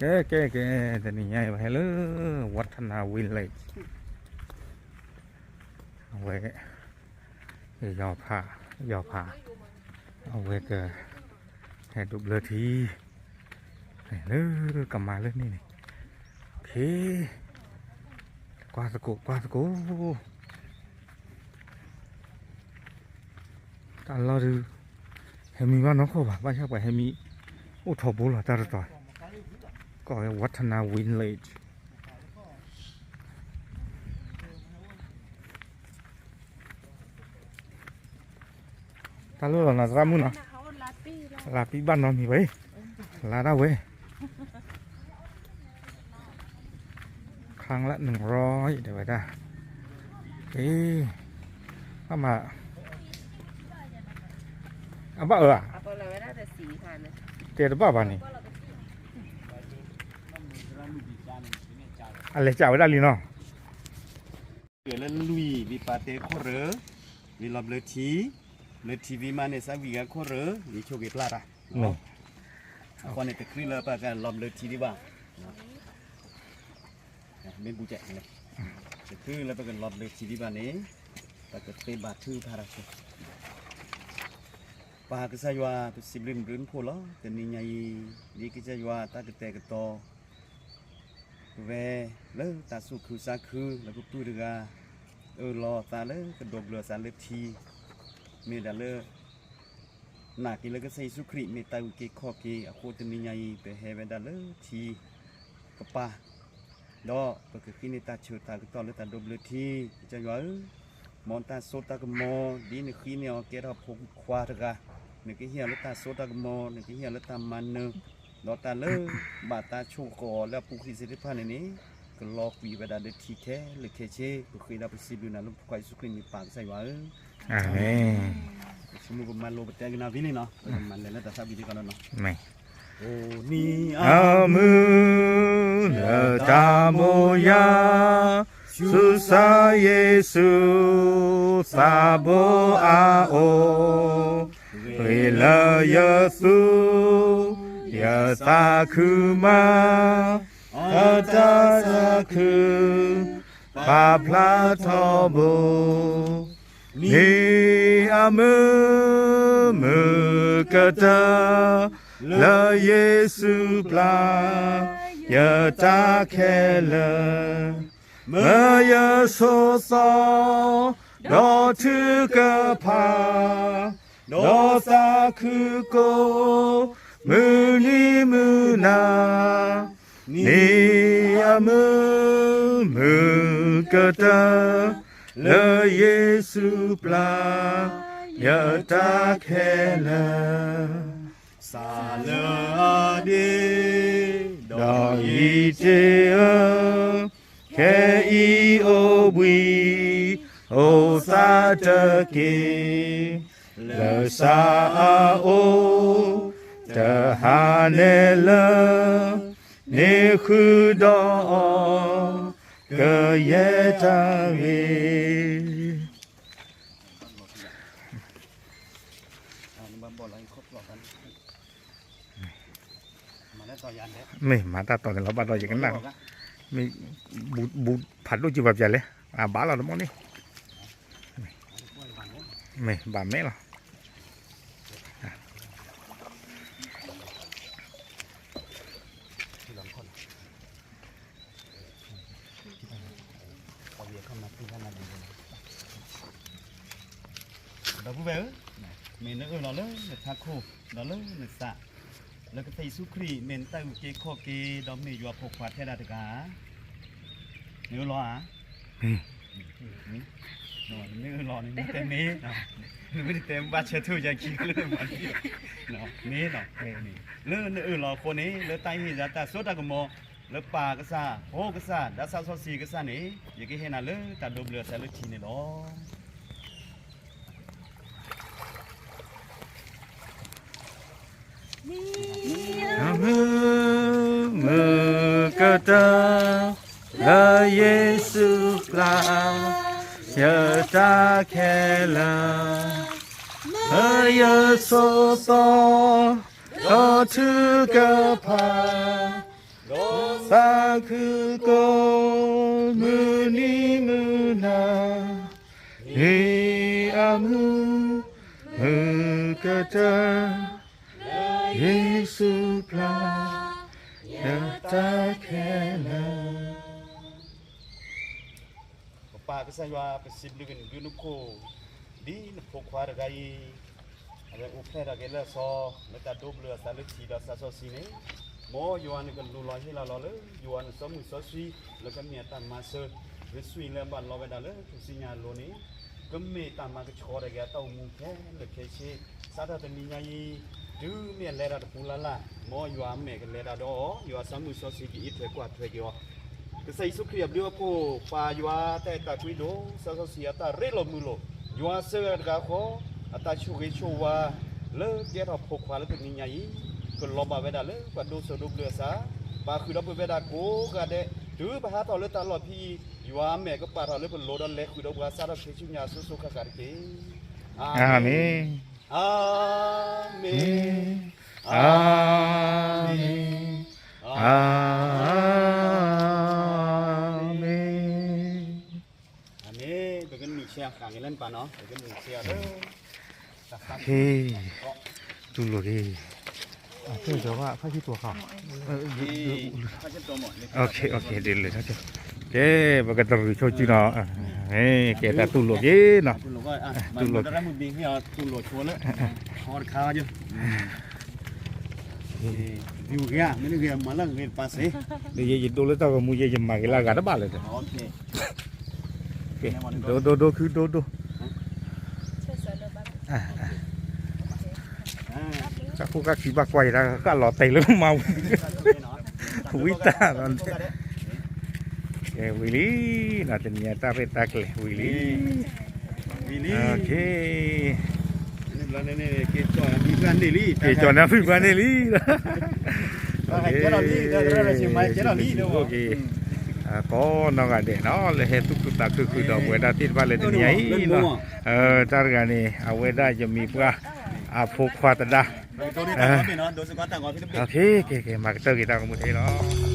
ကဲ ကဲ ကဲ, တနံၤညါအံၤ ပဟဲလၢ Watana Village အဝဲ ယီၤဖး ယီၤဖး အဝဲက ဟဲဒိးဘျၢထံ လၢကမၤလၢန့ၣ်န့ၣ်, ကွၢ်သကိး ကွၢ်သကိး တၢ်လီၢ်ဒုး ဟဲမံဘၣ်နီၢ်ခိၣ်ဘၣ်, ဘၣ်ဆၣ်ပှၤဟဲမံ အိၣ်ထီဘိလီၤတၢ်တတီၤ, ကီၢ်ဝဲ Watana Village တၢ်လီၢ်လီၤနီၤ သရၣ်မုၣ်နီၤ, လါပံဘၣ်နီတမံၤဘၣ်အံၤ, လါဒၣ်ဝဲ ครั้งละหนึ่งร้อย တဲဝဲဒၣ်, ဘၣ်မး အဘၣ်အၢဧါ, တဲတဘၣ်ဘၣ်န့ၣ်, အလဲၤစးဝဲဒၣ်လံနီၤ. လၢလွံၢ် ဝံၤပာ်တဲခိၣ်ရၢ, ဝံၤလီၤဘျၢထံ, ဘျၢထံဝံၤမးန့ၣ် စးဝံၤဂၤခိၣ်ရၢ, ဝံၤဆိက့ၤပျၢ်တၢ်, အဃိန့ၣ် တချုးလၢပကလီၤဘျၢထံဒံးဘၣ်, မ့ၢ်ဘူးကဲ, တချုးလၢပကလီၤဘျၢထံဒံးဘၣ်န့ၣ်, ပကဃ့ဘါထုကဖၣ်တၢ်ဆိ, ပၢ်ကစၢ်ယွၤ ပစံးဘျုးနဘျုးနဖှိၣ်လီၤ. တနံၤညါအံၤ ဒ်ကစၢ်ယွၤတၢ်ကတဲာ်ကတီၤ ပဝဲလၢတၢ်သူၣ်ခုသးခု လၢပပုၢ်တဂၤ အၢၣ်လီၤအသးလၢကဒိးဘျၢအသးလၢထံ, မ့ၢ်ဒၣ်လၢ နာ်က့ၤလၢကစၢ်ယ့ၣ်ၡူးခရံာ် မ့ၢ်တၢ်အုၣ်က့ၤခီၣ်က့ၤအဃိ တနံၤညါအံၤ ပဟဲဝဲဒၣ်လၢထံကပၤ, ဒီးပကဃ့န့ၢ်တၢ်ဆၢတၢ်ကတီၢ်လၢတၢ်ဒိးဘျၢထံ, ကစၢ်ယွၤဧၢ, မ်တၢ်စိတၢ်ကမီၤ ဒ်နဃ့န့ၢ်အီၤကဲထီၣ်ဖိခွါတဂၤ, နကဟ့ၣ်အီၤလၢတၢ်စိတၢ်ကမီၤ, နကဟ့ၣ်အီၤလၢတၢ်မၤနၢၤ, ဒီးတၢ်လၢဘၣ်တၢ်ဆိၣ်ဃီၤအီၤလၢအပူၤကွံာ်သ့ၣ်တဖၣ်န့ၣ်န့ၣ်, ကလီၤကွံာ်ဝဲဒၣ်လၢထံခဲလၢာ်ခဲဆ့, ပဃ့ဒီးပစံးဘျုးနၤလၢပဖိခွါယ့ၣ်ၡူးခရံာ်မံၤ ပၢ်ကစၢ်ယွၤဧၢ, အၤမ့ၣ်. ပဆိကမိၣ်ပမၤလိပတဲကနၣ်ဝံၤလံနီၤ, ပကမၤလဲၤလၢတၢ်သးဝံၣ်ဒံးကီးနီၤ, မ့ၢ် အမုာ်လၢတၢ်မိၣ်ယၤ, ဆူကစၢ်ယ့ၣ်ၡူးသးဘိအအိၣ်, ဂ့ၤလၢယသူၣ် ယသးခုမး, အတၢ်သးခု ပာ်ဖျါထီဘိ, မ့ၢ်အမုာ်မုာ်ကတၢၢ် လၢယ့ၣ်ၡူးပျၢ် ယတၢ်ခဲလၢာ်, မၢယဆိးသီ ဒီးထုကဖၣ်, ဒီးသးခုကိး မုၢ်နံၤမုၢ်နၤ, မ့ၢ်အမုာ်မုာ်ကတၢၢ် လၢယ့ၣ်ၡူးပျၢ် ယတၢ်ခဲလၢာ်, စးလၢအဒ့ ဒီးယတ့ၢ်ဧၢ, ခဲအံၤအိၣ်ဘှံး အိၣ်သးတက့ၢ်, လၢစးအအိၣ် တဟါနဲလၢ န့ၣ်ဃုာ်ဒီးအီၤ ကယဲၢ်တၢ်ဂ့ၤ မ့ၢ်မၤတၢ်တီၢ်န့ၣ်လီၤ ဘၣ်ဒီးယကနၣ်, မ့ၢ်ဘူးဖးဒိၣ်ကံပှၤပျဲလဲၣ်, အဘၣ်လီၤတမီၢ်န့ၣ်, မ့ၢ်ဘၣ်မဲာ်လီၤ. ဒီပုၢ်ဝဲၢ်ဧၢ, မ့ၢ်နအၢၣ်လီၤလၢနထးခိၣ် ဒီးလၢနသး, လၢကစၢ်ယ့ၣ်ၡူးခရံာ် မ့ၢ်နတၢ်အုၣ်က့ၤခီၣ်က့ၤ ဒီးမ့ၢ်ယွၤဖိခွါထဲဒၣ်တဂၤဧါ, နအၢၣ်လီၤဧါ, နမ့ၢ်အၢၣ်လီၤန့ၣ် နတဲမ့ၢ်, နမ့ၢ်တတဲဘၣ်ဆၢထၢၣ်ယၤခံလၢနမၤန့ၣ်, မ့ၢ်, လၢနအၢၣ်လီၤအဃိန့ၣ် လၢတၢ်ဟ့ၣ်ယၤတၢ်စိတၢ်ကမီၤ လၢပၢ်ကစၢ်, ဖိကစၢ်, ဒီးသးစီဆှံကစၢ်န့ၣ် ယကဟ့ၣ်နၤလၢတၢ်ဒိးဘျၢအသးလၢထံန့ၣ်လီၤ. မုာ်မုာ်ကတၢၢ် လၢယ့ၣ်ၡူးပျၢ် ယတၢ်ခဲလၢာ်, မၢယဆိးသီ ဒီးထုကဖၣ်, ဒီး သးခုကိးမုၢ်နံၤမုၢ်နၤ, မ့ၢ်အမုာ်မုာ်ကတၢၢ်, ယ့ၣ်ၡူးဖျါယတၢ်ခဲလၢာ်. ပပၢ်ကစၢ်ယွၤ ပစံးဘျုးက့ၤနဒုနခိၣ်, ဒ်နဖိခွါတဂၤအံၤ အဝဲအိၣ်ဖျဲၣ်ထီၣ်က့ၤလၢအသီ လၢတၢ်ဒိးဘျၢအသးလၢထံဒီးသးစီဆှံန့ၣ်, မ်ယွၤနကလူလီၤဟ့ၣ်လီၤလီၤလၢ ယွၤနစီမုၢ်စီဆှံ လၢကမ့ၢ်အတၢ်မၤစၢၤ လၢဆူညါလၢအဘၣ်လီၤဝဲဒၣ်လၢထူၣ်စုညါအလိၤန့ၣ်, ကမ့ၢ်တၢ်မၤကဆှီတၢ်က့ၤအတၢ်အိၣ်မူခဲလၢာ်ခဲဆ့, စးထီၣ်တနံၤညါအံၤ တုၤမ့ၢ်အလဲၤတၢ်တပူၤလၢ်လၢ်, မ်ယွၤအမဲာ်ကလဲၤတၢ်ဒီးအီၤ, ယွၤစီမုၢ်စီဆှံကအံးထွဲကွၢ်ထွဲက့ၤအီၤ, ကစၢ်ယ့ၣ်ၡူးခရံာ်အဘျုးအဖှိၣ် ပၢ်ယွၤတၢ်အဲၣ်တၢ်ကွံဒိၣ်, စီစီဆှံအတၢ်ရ့လိာ်မုာ်လိာ်, ယွၤစၢဂၤတဂၤဃီ အတၢ်ဆိၣ်ဂ့ၤဆိၣ်ဝါ လၢကဲထီၣ်ဖိခွါလၢတနံၤညါအံၤ, ကလီၤဘၣ်ဝဲဒၣ်လၢပှၤဒိးစိဒိးဘျၢအသး, ပာ်ဃုာ်ဒီးပဝဲဒၣ်ကိးဂၤဒဲး, တုၤပဟးထီၣ်လၢတၢ်လီၢ်ဖဲအံၤ, ယွၤအမဲာ်ကပာ်ထီၣ်လၢပလိၤဒီးလဲၤဃုာ်ဒီးပှၤစးထီၣ်ခဲဆူညါအစိၤစိၤဃၣ်ဃၣ်တက့ၢ်. အၤမ့ၣ်, အၤမ့ၣ်, အၤမ့ၣ်, အၤမ့ၣ်, အၤမ့ၣ်. အၤမ့ၣ်, ပကနုာ်ဆဲးအဃာ်က့ၤလၢနပၢ်နီၤ, ပကနုာ်ဆဲးအီၤလၢ ဟ့ၣ်, တူၢ်လိာ်က့ၤ, အဖဲကီဘၣ် ဖးဆံတွၤဃာ်, ဒ်လဲၣ်, ကဲ ပကတရံးဆိစုနီၤ, ကဲတၢ်တူၢ်လိာ်က့ၤနီၤ, တူၢ်လိာ်, ဒ်ယဲယဒိလၢတၢ်ဂီၤမူ ယဲယမၤက့ၤလၢအဂၤတဘၣ်လၢၤဒီး ဒိဒိဒိခုဒိဒိ, တၢ်ဖိကၢ်ခံဘၣ်ကွၢ်ယတၢ်ဃၣ်လီၤတဲာ်လၢမၤဝံၤ, ဝံတၢ်လီၤန့ၣ်, ကဲဝံၤလံ, တနံၤအံၤတၢ်ရဲၣ်တၢ်ကျဲၤဝံၤလံ, က့ၤကၠီၣ်န့ၢ်ဖုပှၢ်န့ၣ်လံ, က့ၤ, ကိးနီၢ်ဂၤဒဲးနီၤ လၢဟဲသူၣ်ခုသးခုဃုာ်ဒီး ပဝဲဒၣ်သ့ၣ်တဖၣ်လၢတနံၤအံၤနီၤ, တၢ်တဂၤန့ၣ် အဝဲဒၣ်ယမံၤပှၢ် အဖိခွါသဒါ, ကဲ ကဲ မၤကတၢၢ်က့ၤတၢ်ဂီၤမူထဲလီၤ.